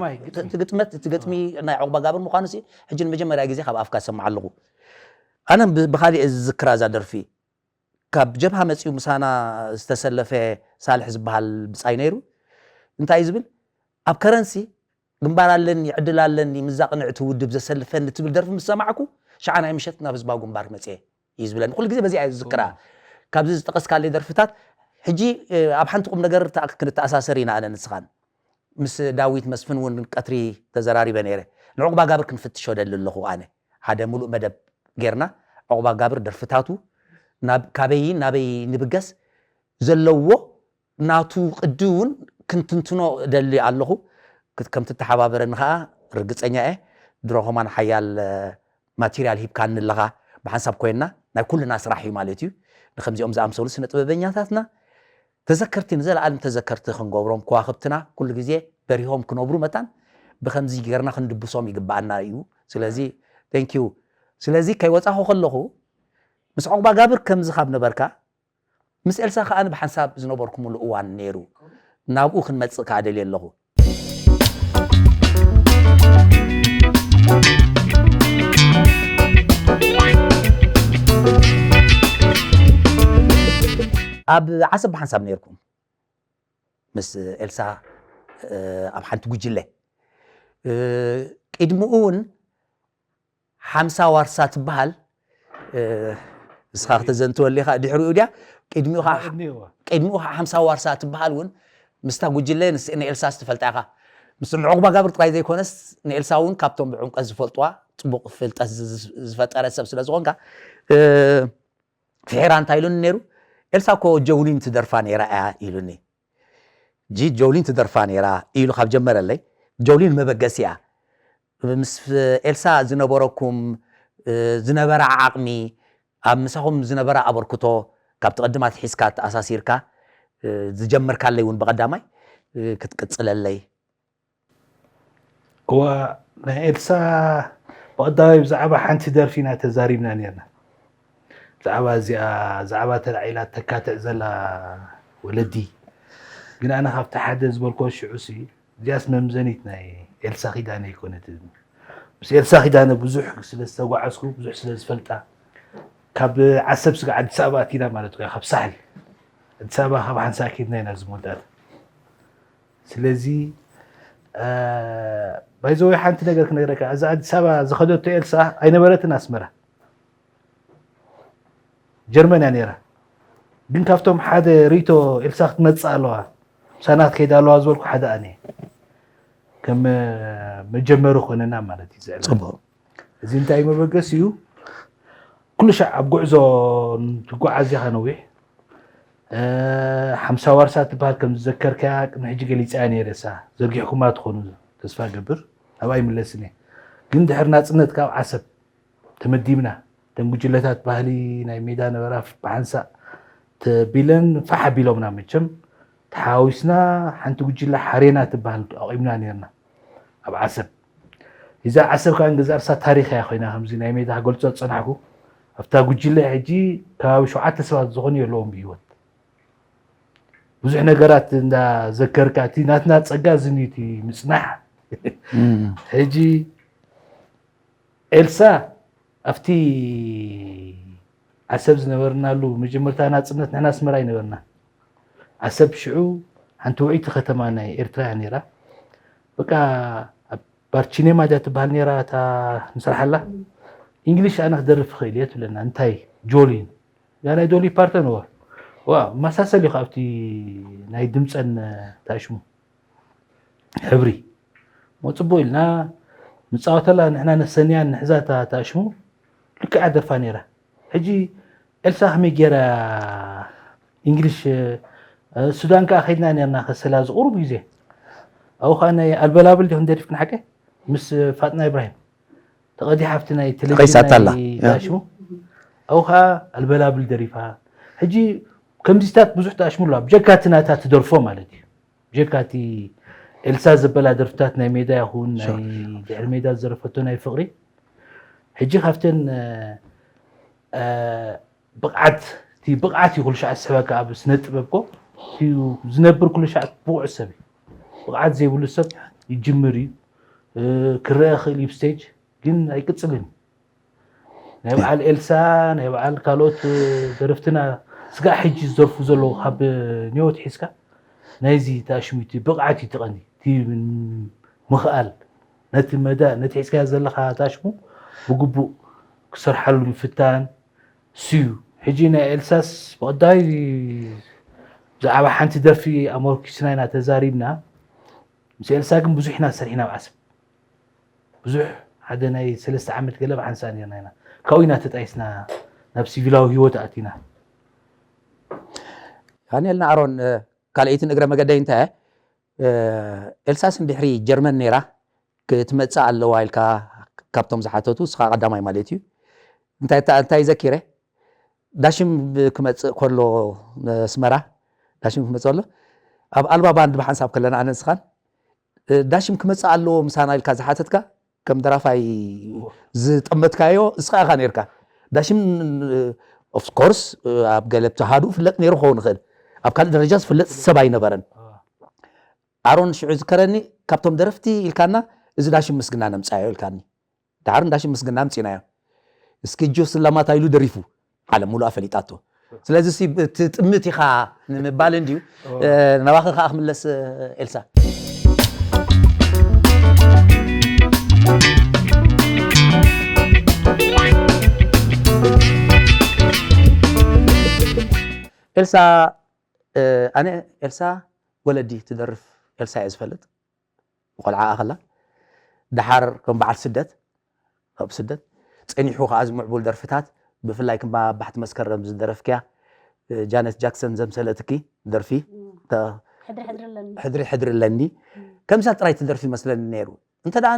ትግጥመት እቲ ግጥሚ ናይ ዑቕባ ጋብር ምዃኑ ሕጂ ንመጀመርያ ግዜ ካብ ኣፍካ ሰማዕ ኣለኹ። ኣነ ብካሊእ ዝዝክራ እዛ ደርፊ ካብ ጀብሃ መፂኡ ምሳና ዝተሰለፈ ሳልሕ ዝበሃል ብፃይ ነይሩ። እንታይ ዝብል ኣብ ከረንሲ ግንባር ኣለኒ ዕድል ኣለኒ ምዛ ቅንዕቲ ውድብ ዘሰልፈኒ ትብል ደርፊ ምስ ሰማዕኩ ሸዓ ናይ ምሸት ናብ ህዝባዊ ግንባር መፅየ እዩ ዝብለኒ። ኩሉ ግዜ በዚኣ እየ ዝዝክራ። ካብዚ ዝጠቐስካለይ ደርፍታት ሕጂ ኣብ ሓንቲ ቁም ነገር ክንተኣሳሰር ኢና ኣነ ንስኻን ምስ ዳዊት መስፍን እውን ቀትሪ ተዘራሪበ ነይረ። ንዑቕባ ጋብር ክንፍትሾ ደሊ ኣለኹ ኣነ ሓደ ሙሉእ መደብ ጌርና ዑቕባ ጋብር ደርፍታቱ ካበይን ናበይ ንብገስ ዘለዎ ናቱ ቅዲ እውን ክንትንትኖ ደሊ ኣለኹ። ከም ትተሓባበረኒ ከዓ ርግፀኛ እየ። ድሮ ከማን ሓያል ማቴርያል ሂብካኒ ኣለኻ። ብሓንሳብ ኮይንና ናይ ኩልና ስራሕ እዩ ማለት እዩ። ንከምዚኦም ዝኣምሰሉ ስነ ጥበበኛታትና ተዘከርቲ ንዘለኣለም ተዘከርቲ ክንገብሮም ከዋኽብትና ኩሉ ግዜ በሪሆም ክነብሩ መታን ብከምዚ ጌርና ክንድብሶም ይግበኣና እዩ። ስለዚ thank you። ስለዚ ከይወፃኹ ከለኹ ምስ ዑቕባ ጋብር ከምዚ ካብ ነበርካ ምስ ኤልሳ ከኣ ብሓንሳብ ዝነበርኩምሉ እዋን ነይሩ። ናብኡ ክንመጽእ ከኣ ደልየ ኣለኹ። ኣብ ዓሰብ ብሓንሳብ ነይርኩም ምስ ኤልሳ ኣብ ሓንቲ ጉጅለ ቅድሚኡ እውን ሓምሳ ዋርሳ ትበሃል ንስኻ ክተዘንትወሊ ኢኻ ድሕሪኡ ድያ ቅድሚኡ ከዓ ሓምሳ ዋርሳ ትበሃል እውን ምስታ ጉጅለ ንኤልሳስ ትፈልጣ ኢኻ ምስ ንዕቑባ ጋብር ጥራይ ዘይኮነስ ንኤልሳ እውን ካብቶም ብዕምቀት ዝፈልጥዋ ፅቡቕ ፍልጠት ዝፈጠረ ሰብ ስለ ዝኾንካ ፍሒራ እንታይ ኢሉኒ ነይሩ ኤልሳ እኮ ጀውሊን ትደርፋ ነይራ እያ ኢሉኒ ጂ ጆሊን ትደርፋ ነይራ ኢሉ ካብ ጀመረለይ ጆሊን መበገሲ እያ ምስ ኤልሳ ዝነበረኩም ዝነበራ ዓቕሚ ኣብ ምሳኹም ዝነበራ ኣበርክቶ ካብቲ ቅድም ኣትሒዝካ ተኣሳሲርካ ዝጀመርካለይ እውን ብቐዳማይ ክትቅፅለለይ እዋ ናይ ኤልሳ ብቐዳማይ ብዛዕባ ሓንቲ ደርፊ ኢና ተዛሪብና ነርና ብዛዕባ እዚኣ ዛዕባ ተላዒላ ተካትዕ ዘላ ወለዲ ግን ኣነ ካብቲ ሓደ ዝበልኮ ሽዑ ሲ እዚኣስ መምዘኒት ናይ ኤልሳ ኪዳነ ይኮነትን ምስ ኤልሳ ኪዳነ ብዙሕ ስለ ዝተጓዓዝኩ ብዙሕ ስለ ዝፈልጣ ካብ ዓሰብ ስጋ ኣዲስ ኣበባ ኣቲና ማለት እዩ ካብ ሳሕል ኣዲስ ኣበባ ካብ ሓንሳ ኪድና ኢና ዝመወዳእታ ስለዚ ባይዘወይ ሓንቲ ነገር ክነግረካ እዛ ኣዲስ ኣበባ ዝኸደቶ ኤልሳ ኣይነበረትን ኣስመራ ጀርመን እያ ነይራ ግን ካብቶም ሓደ ሪቶ ኤልሳ ክትመፅእ ኣለዋ ሳና ትኸይድ ኣለዋ ዝበልኩ ሓደ ኣነ ከም መጀመሪ ኮነና ማለት እዩ ዝዕል ፅቡቅ እዚ እንታይ መበገስ እዩ ኩሉ ሻዕ ኣብ ጉዕዞ ትጓዓዝ ኢኻ ነዊሕ ሓምሳ ዋርሳ ትበሃል ከም ዝዘከርካያ ቅድሚ ሕጂ ገሊፀያ ነይረ ሳ ዘርጊሕኩማ ትኾኑ ተስፋ ገብር ኣብኣ ይምለስን እየ ግን ድሕር ናፅነት ካብ ዓሰብ ተመዲብና እተን ጉጅለታት ባህሊ ናይ ሜዳ ነበራ ብሓንሳእ ተቢለን ፋሕ ኣቢሎምና መቸም ተሓዋዊስና ሓንቲ ጉጅለ ሓሬና ትበሃል ኣቑምና ነርና ኣብ ዓሰብ እዛ ዓሰብ ከዓ ገዛ እርሳ ታሪኽ እያ ኮይና ከምዚ ናይ ሜዳ ክገልፆ ዝፀናሕኩ ኣብታ ጉጅለ ሕጂ ከባቢ ሸውዓተ ሰባት ዝኾኑ የለዎም ብሂወት ብዙሕ ነገራት እንዳዘከርካ እቲ ናትና ፀጋ ዝኒ እቲ ምፅናሕ ሕጂ ኤልሳ ኣብቲ ዓሰብ ዝነበርናሉ መጀመርታ ናፅነት ንሕና ኣስመራ ይነበርና ዓሰብ ሽዑ ሓንቲ ውዕይቲ ከተማ ናይ ኤርትራ እያ ነይራ በቃ ኣብ ባርቺኔማ ድያ ትበሃል ነይራ እታ ንሰርሓላ እንግሊሽ ኣነ ክደርፍ ይኽእል እየ ትብለና እንታይ ጆሊን ያ ናይ ዶሊ ፓርተን ዋ ዋ መሳሰል እዩ ካብቲ ናይ ድምፀን ታሽሙ ሕብሪ ሞ ፅቡቅ ኢልና ንፃወተላ ንሕና ነሰንያን ንሕዛ ታሽሙ ልክዓ ደርፋ ነይራ ሕጂ ኤልሳ ከመይ ገይራ እንግሊሽ ሱዳን ከዓ ከይድና ነርና ከሰላ ዝቁሩብ ግዜ ኣብኡ ከዓ ናይ ኣልበላብል ዲኹም ደሪፍክን ሓቀ ምስ ፋጥና ኢብራሂም ተቐዲሓ ኣብቲ ናይ ቴሌቪዥን ተቐይሳታላ። ሽሙ ኣብኡ ከዓ ኣልበላብል ደሪፋ ሕጂ ከምዚታት ብዙሕ ተኣሽሙ ኣለዋ ብጀካ እቲ ናታ ትደርፎ ማለት እዩ ብጀካ እቲ ኤልሳ ዘበላ ደርፍታት ናይ ሜዳ ይኹን ናይ ድሕሪ ሜዳ ዝዘረፈቶ ናይ ፍቕሪ ሕጂ ካብተን ብቕዓት እቲ ብቕዓት እዩ ኩሉ ሻዕ ዝስሕበካ ኣብ ስነ ጥበብ ኮ ዝነብር ኩሉ ሻዕ ብቑዕ ሰብ እዩ ብቕዓት ዘይብሉ ሰብ ይጅምር እዩ ክረአ ክእል እዩ ስቴጅ ግን ኣይቅፅልን ናይ በዓል ኤልሳ ናይ በዓል ካልኦት ደረፍትና ስጋዕ ሕጂ ዝደርፉ ዘለዉ ካብ ኒዮት ሒዝካ ናይዚ ተኣሽሙ እቲ ብቕዓት እዩ ትቐኒ እቲ ምኽኣል ነቲ መዳ ነቲ ሒዝካዮ ዘለኻ ተኣሽሙ ብግቡእ ክሰርሓሉ ምፍታን ስዩ ሕጂ ናይ ኤልሳስ ብቐዳይ ብዛዕባ ሓንቲ ደርፊ ኣመርኪስና ኢና ተዛሪብና ምስ ኤልሳ ግን ብዙሕ ኢና ዝሰርሕ ኢና ኣብ ዓሰብ ብዙሕ ሓደ ናይ ሰለስተ ዓመት ገለ ብሓንሳ ነርና ኢና ካብኡ ኢና ተጣይስና ናብ ሲቪላዊ ህይወት ኣቲና ዳንኤል ንኣሮን ካልኣይትን እግረ መገደይ እንታይ ኤልሳስ እንድሕሪ ጀርመን ነይራ ክትመፅእ ኣለዋ ኢልካ ካብቶም ዝሓተቱ እስኻ ቀዳማይ ማለት እዩ እንታይ ዘኪረ ዳሽም ክመፅእ ከሎ ኣስመራ ዳሽም ክመፅእ ከሎ ኣብ ኣልባ ባንድ ብሓንሳብ ከለና ኣነ ንስኻን ዳሽም ክመፅእ ኣለዎ ምሳና ኢልካ ዝሓተትካ ከም ደራፋይ ዝጠመትካዮ እስኻ ኢኻ ነርካ ዳሽም ኦፍኮርስ ኣብ ገለ ተሃዱ ፍለጥ ነይሩ ክኸውን ይኽእል ኣብ ካልእ ደረጃ ዝፍለጥ ሰብ ኣይነበረን ኣሮን ሽዑ ዝከረኒ ካብቶም ደረፍቲ ኢልካና እዚ ዳሽም ምስግና ነምፃዮ ኢልካኒ ዳሓር እንዳሽም ምስግና ኣምፂናዮ እስኪ ጆስ ላማታ ኢሉ ደሪፉ ዓለም ሙሉኣ ፈሊጣቶ ስለዚ እቲ ጥምት ኢኻ ንምባል እንድዩ ናባኸ ከዓ ክምለስ ኤልሳ ኤልሳ ኣነ ኤልሳ ወለዲ ትደርፍ ኤልሳ እየ ዝፈልጥ ቆልዓ ከላ ደሓር ከም በዓል ስደት ካብ ስደት ጸኒሑ ከዓ ዝምዕቡል ደርፍታት ብፍላይ ክምባ ባሕቲ መስከረም ዝደረፍክያ ጃነት ጃክሰን ዘምሰለትኪ ደርፊ ሕድሪ ሕድሪ ኣለኒ ከምዛ ጥራይ ትደርፊ መስለኒ ነይሩ እንተ ደኣ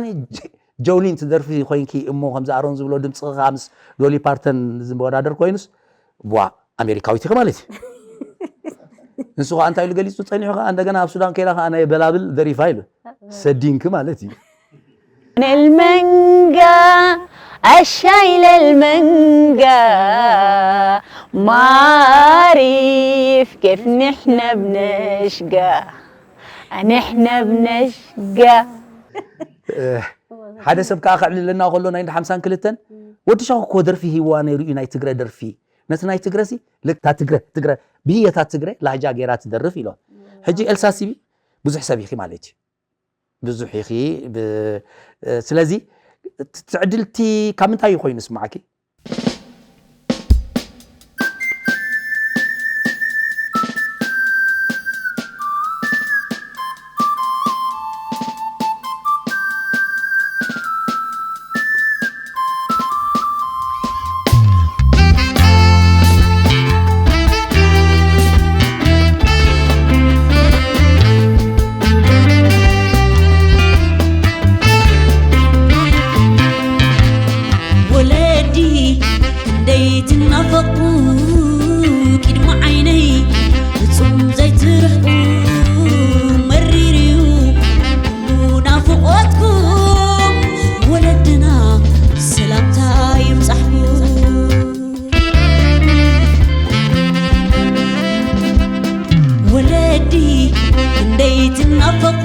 ጀውሊን ትደርፊ ኮይንኪ እሞ ከምዚ ኣሮን ዝብሎ ድምፂ ከዓ ምስ ዶሊ ፓርተን ዝወዳደር ኮይኑስ ቧ ኣሜሪካዊት ኢኺ ማለት እዩ ንሱ ከዓ እንታይ ኢሉ ገሊፁ ፀኒሑ ከዓ እንደገና ኣብ ሱዳን ከይዳ ከዓ ናይ በላብል ደሪፋ ኢሉ ሰዲንኪ ማለት እዩ للمانجا الشاي للمانجا معارف كيف نحنا بنشقى نحنا بنشقى ሓደ ሰብ ከዓ ከዕልለና ከሎ ናይ እንዳ ሓምሳን ክልተን ወዲ ሻኹ እኮ ደርፊ ሂዋ ነይሩ እዩ ናይ ትግረ ደርፊ ነቲ ናይ ትግረ ሲ ልክታ ትግረ ትግረ ብህየታት ትግረ ላህጃ ገይራ ትደርፍ ኢሎ ሕጂ ኤልሳ ሲቢ ብዙሕ ሰብ ኢኺ ማለት እዩ ብዙሕ ኢኺ ስለዚ ትዕድልቲ ካብ ምንታይ እዩ ኮይኑ ስማዓኪ فوق